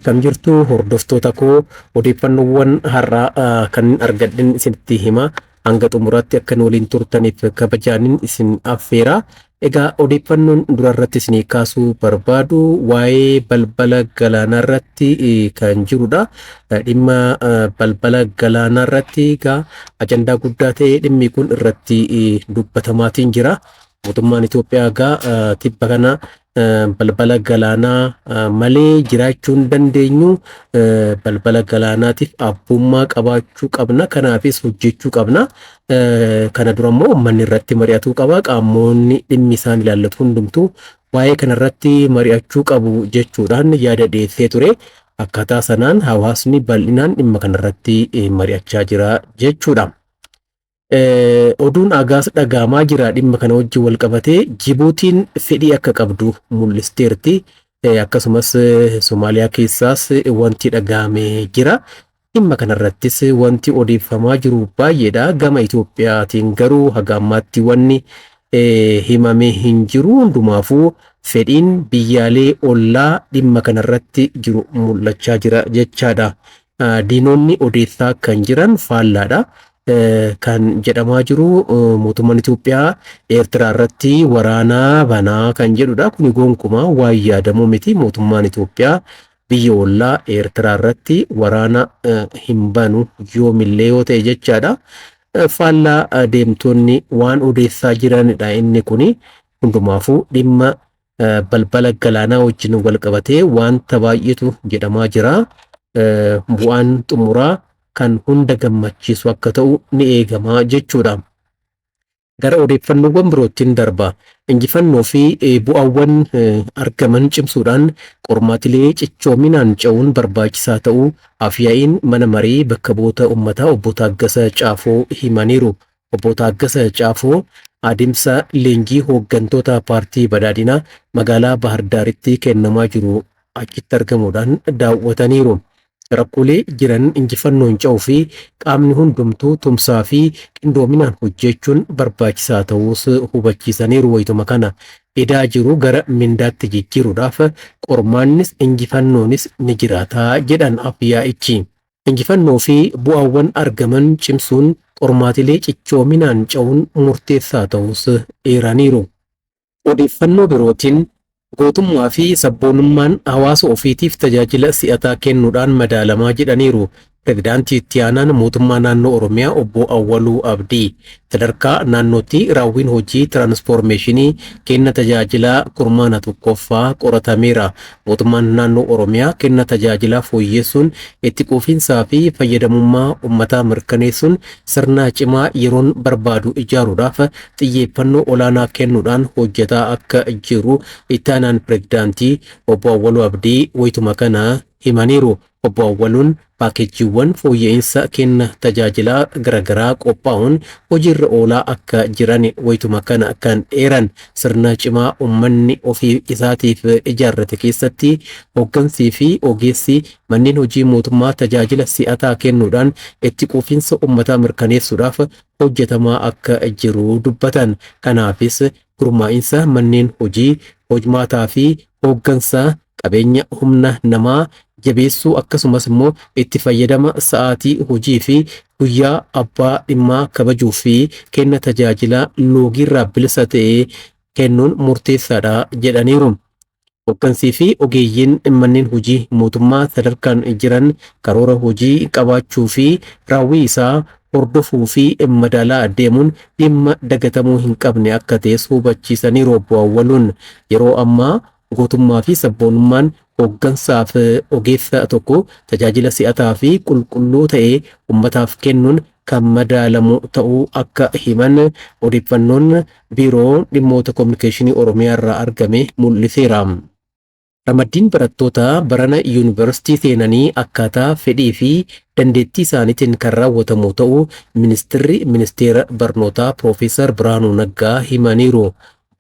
Akkam jirtu hordoftoota koo, odeeffannoowwan har'aa kan argadhin isinitti hima. Hanga xumuraatti akka nu waliin turtaniif kabajaanin isin affeera. Egaa odeeffannoon durarratti isinii kaasuu barbaadu waa'ee balbala galaanaa irratti kan jirudha. Dhimma balbala galaanaa irratti egaa ajandaa guddaa ta'e dhimmi kun irratti dubbatamaatiin jira. Mootummaan Itoophiyaa egaa tibba kana balbala galaanaa malee jiraachuu hin dandeenyu, balbala galaanaatiif abbummaa qabaachuu qabna, kanaafis hojjechuu qabna. Kana dura immoo uummanni irratti mari'atuu qaba. Qaamonni dhimmi isaan ilaallatu hundumtuu waa'ee kanarratti mari'achuu qabu jechuudhaan yaada dhiyeessee ture. Akkaataa sanaan hawaasni bal'inaan dhimma kanarratti mari'achaa jira jechuudha. Oduun agaas dhagaamaa jira dhimma kana wajjin wal qabatee Jibuutiin fedhii akka qabdu mul'isteerti. Akkasumas Somaaliyaa keessaas wanti dhagaamee jira. Dhimma kanarrattis wanti odeeffamaa jiru baay'eedha. Gama Itoophiyaatiin garuu haga ammaatti wanni himamee hin jiru. Hundumaafuu fedhiin biyyaalee ollaa dhimma kanarratti jiru mul'achaa jira jechaadha. Diinonni odeessaa kan jiran faallaadha. Kan jedhamaa jiru mootummaan Itoophiyaa Eertiraa irratti waraanaa banaa kan jedhudha. Kuni gonkumaa waan yaadamuu miti. Mootummaan Itoophiyaa biyya ollaa Eertiraa irratti waraana hin banu yoomillee yoo ta'e jechaadha. Faallaa deemtonni waan odeessaa jiranidha inni kuni. Hundumaafuu dhimma balbala galaanaa wajjin wal qabatee wanta baay'eetu jedhamaa jira. Bu'aan xumuraa kan hunda gammachiisu akka ta'u ni eegama jechuudha. Gara odeeffannoowwan biroottiin darba. Injifannoo fi bu'aawwan argaman cimsuudhaan qormaatilee cichoominaan ce'uun barbaachisaa ta'uu Afyaa'iin mana marii bakka bu'oota uummataa obbo Taaggasa Caafoo himaniiru. Obbo Taaggasa Caafoo adeemsa leenjii hooggantoota paartii badhaadhinaa magaalaa Bahar Daaritti kennamaa jiru achitti argamuudhaan daawwataniiru. Rakkoolee jiran injifannoon ce'uu fi qaamni hundumtuu tumsaa fi qindoominaan hojjechuun barbaachisaa ta'uus hubachiisaniiru. Wayituma kana idaa jiru gara mindaatti jijjiiruudhaaf qormaannis injifannoonis ni jiraataa jedhan afyaa'ichi. Injifannoo fi bu'aawwan argaman cimsuun qormaatilee cichoominaan ce'uun murteessaa ta'uus eeraniiru. Odeeffannoo birootiin gootummaa fi sabboonummaan hawaasa ofiitiif tajaajila si'ataa kennuudhaan madaalamaa jedhaniiru. Pireezidaantii itti aanaan mootummaa naannoo Oromiyaa obbo Awwaluu Abdii. Sadarkaa naannootti raawwiin hojii tiraansfoormeeshinii kenna tajaajilaa kurmaana tokkoffaa qoratameera. Mootummaan naannoo Oromiyaa kenna tajaajilaa fooyyessuun itti quufinsaa fi fayyadamummaa uummataa mirkaneessuun sirna cimaa yeroon barbaadu ijaaruudhaaf xiyyeeffannoo olaanaa kennuudhaan hojjetaa akka jiru itti aanaan pireezidaantii obbo Awwaluu Abdii wayituma kana himaniiru. Obbo Awwaluun paakeejiiwwan fooyya'insa kenna tajaajilaa garaagaraa qophaa'uun hojiirra oolaa akka jiran wayituma kana kan eeran, sirna cimaa uummanni ofii isaatiif ijaarrate keessatti hooggansii fi ogeessi manneen hojii mootummaa tajaajila si'ataa kennuudhaan itti quufinsa uummataa mirkaneessuudhaaf hojjetamaa akka jiru dubbatan. Kanaafis gurmaa'insa manneen hojii, hojmaataa fi hooggansa qabeenya humna namaa jabeessuu akkasumas immoo itti fayyadama sa'aatii hojii fi guyyaa abbaa dhimmaa kabajuu fi kenna tajaajilaa loogiirraa bilisa ta'e kennuun murteessaadha jedhaniiru. Hooggansii fi ogeeyyiin manneen hojii mootummaa sadarkaan jiran karoora hojii qabaachuu fi raawwii isaa hordofuu fi madaalaa deemuun dhimma dagatamuu hin qabne akka ta'es hubachiisaniiru. Obbo Awwaluun yeroo ammaa gootummaa fi sabboonummaan hooggansaaf ogeessa tokko tajaajila si'ataa fi qulqulluu ta'e uummataaf kennuun kan madaalamu ta'uu akka himan odeeffannoon biiroo dhimmoota kominikeeshinii Oromiyaa irraa argame mul'iseera. Ramaddiin barattoota barana yuunivarsiitii seenanii akkaataa fedhii fi dandeettii isaaniitiin kan raawwatamu ta'uu ministeerri ministeera barnootaa Piroofeesar Birhaanuu Naggaa himaniiru.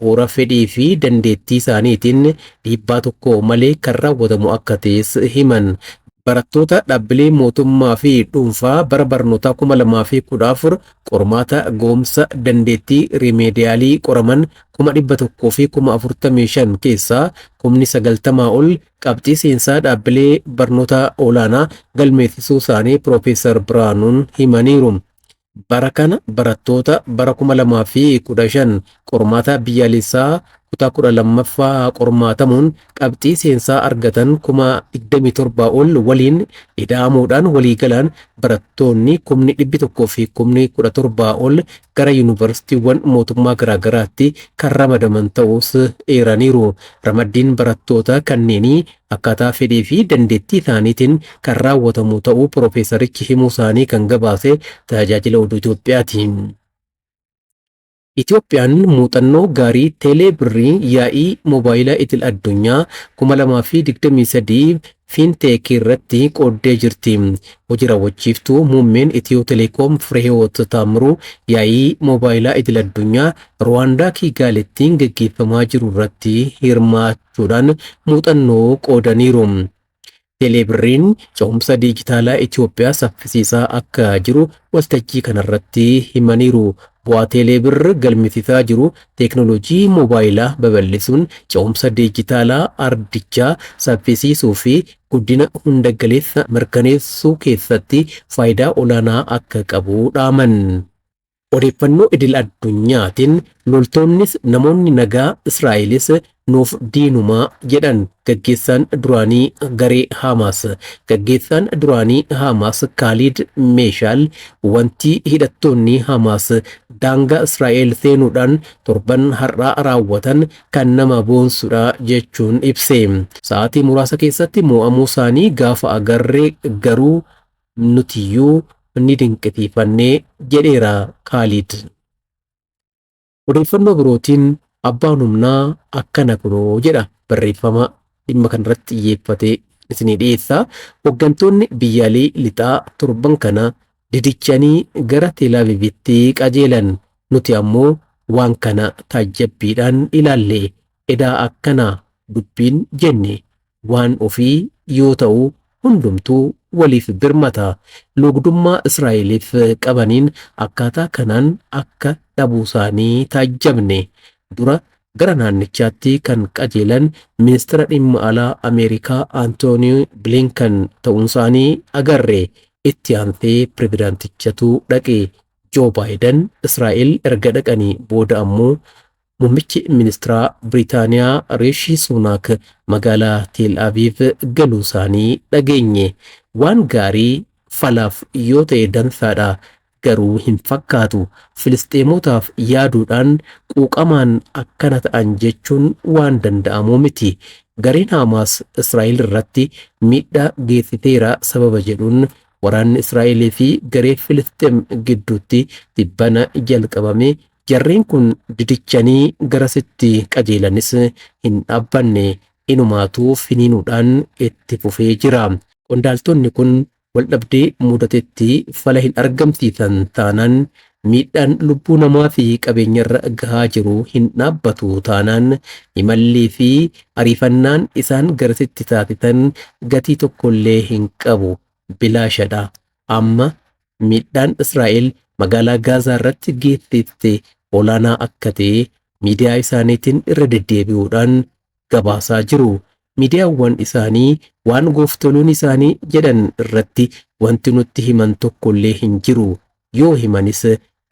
Bu'uura fedhii fi dandeettii isaaniitiin dhiibbaa tokko malee kan raawwatamu akka ta'es himan. Barattoota dhaabbilee mootummaa fi dhuunfaa bara barnootaa 2014 qormaata gahumsa dandeettii riimeediyaalii qoraman 145,000 keessaa 90,000 ol qabxii seensaa dhaabbilee barnoota olaanaa galmeessisuu isaanii Piroofeesar Birhaanuun himaniiru. Bara kana barattoota bara 2015 qormaata biyyaalessaa kutaa 12ffaa qormaatamuun qabxii seensaa argatan 27,000 ol waliin ida'amuudhaan waliigalaan barattoonni 117,000 ol gara yuunivarsiitiiwwan mootummaa garaagaraatti kan ramadaman ta'us eeraniiru. Ramaddiin barattoota kanneenii akkaataa fedhii fi dandeettii isaaniitiin kan raawwatamu ta'uu Piroofeesarichi himuu isaanii kan gabaase tajaajila oduu Itoophiyaati. Itoophiyaan muuxannoo gaarii teelee birrii yaa'ii moobaayilaa idil addunyaa 2023 fiinteekii irratti qooddee jirti. Hojii raawwachiiftuu muummeen Itiyoo Teleekoom Fireehiwoot Taamiruu yaa'ii moobaayilaa idil addunyaa Ruwaandaa Kiigaalittiin gaggeeffamaa jiru irratti hirmaachuudhaan muuxannoo qoodaniiru. Teeleebirriin ce'umsa diijitaalaa Itoophiyaa saffisiisaa akka jiru waltajjii kanarratti himaniiru. Bu'aa teeleebirr galmeessisaa jiru teeknooloojii moobaayilaa babal'isuun ce'umsa diijitaalaa ardichaa saffisiisuu fi guddina hunda galeessa mirkaneessuu keessatti faayidaa olaanaa akka qabu dhaaman. Odeeffannoo idil addunyaatiin loltoonnis namoonni nagaa Israa'elis nuuf diinumaa jedhan gaggeessaan duraanii garee Haamaas. Gaggeessaan duraanii Haamaas Kaaliid Meeshaal wanti hidhattoonni Haamaas daangaa Israa'el seenuudhaan torban har'aa raawwatan kan nama boonsudha jechuun ibse. Sa'aatii muraasa keessatti mo'amuu isaanii gaafa agarre garuu nutiyyuu ni dinqisiifannee jedheera Kaaliid. Odeeffannoo birootiin abbaan humnaa akkana kunoo jedha barreeffama dhimma kanarratti xiyyeeffatee isinii dhiyeessa. Hooggantoonni biyyaalee lixaa torban kana didichanii gara Teelaaviivitti qajeelan. Nuti ammoo waan kana taajjabbiidhaan ilaalle. Edaa akkana dubbiin jenne waan ofii yoo ta'u hundumtuu waliif birmata. Loogdummaa Israa'eliif qabaniin akkaataa kanaan akka dhabuu isaanii taajjabne. Dura gara naannichaatti kan qajeelan ministeera dhimma alaa Ameerikaa Antoonii Bilinkan ta'uun isaanii agarre. Itti aansee pirezidaantichatu dhaqe. Joo Baayiden Israa'el erga dhaqanii booda ammoo muummichi ministeeraa Biriitaaniyaa Riishi Suunaak magaalaa Teel Aviv galuu isaanii dhageenye. Waan gaarii falaaf yoo ta'e dansaadha. Garuu hin fakkaatu. Filisxeemotaaf yaaduudhaan quuqamaan akkana ta'an jechuun waan danda'amu miti. Gareen Haamaas Israa'el irratti miidhaa geessiseera sababa jedhuun waraanni Israa'elii fi garee Filisxeem gidduutti tibbana jalqabame jarreen kun didichanii garasitti qajeelanis hin dhaabbanne inumaatuu finiinuudhaan itti fufee jira. Qondaaltonni kun waldhabdee mudatetti fala hin argamsiisan taanaan miidhaan lubbuu namaa fi qabeenyarra gahaa jiru hin dhaabbatu taanaan imallii fi ariifannaan isaan garasitti taasisan gatii tokkollee hin qabu bilaashadha. Amma miidhaan Israa'el magaalaa Gaazaa irratti geessiste olaanaa akka ta'e miidiyaa isaaniitiin irra deddeebi'uudhaan gabaasaa jiru. Miidiyaawwan isaanii waan gooftoliin isaanii jedhan irratti wanti nutti himan tokkollee hin jiru. Yoo himanis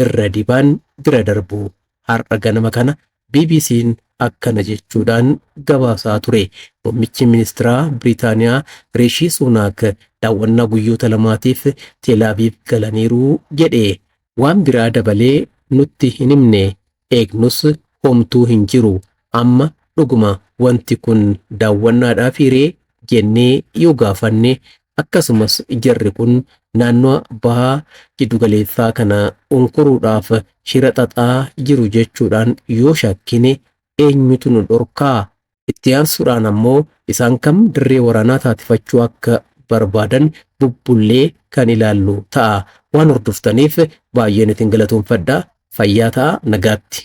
irra dibaan bira darbu. Har'a ganama kana BBC'n akkana jechuudhaan gabaasaa ture. Muummichi ministeeraa Biriitaaniyaa Riishii Suunaak daawwannaa guyyoota lamaatiif Teelaaviif galaniiru jedhe. Waan biraa dabalee nutti hin himne eegnus homtuu hin jiru. Amma dhuguma wanti kun daawwannaadhaaf hiree jennee yoo gaafanne akkasumas jarri kun naannoo bahaa giddugaleessaa kana unkuruudhaaf shira xaxaa jiru jechuudhaan yoo shakkine eenyutu nu dhorkaa? Itti aansuudhaan ammoo isaan kam dirree waraanaa taasifachuu akka barbaadan bubbullee kan ilaallu ta'a. Waan hordoftaniif baay'een isin galatoomfadha. Fayyaa ta'a nagaatti.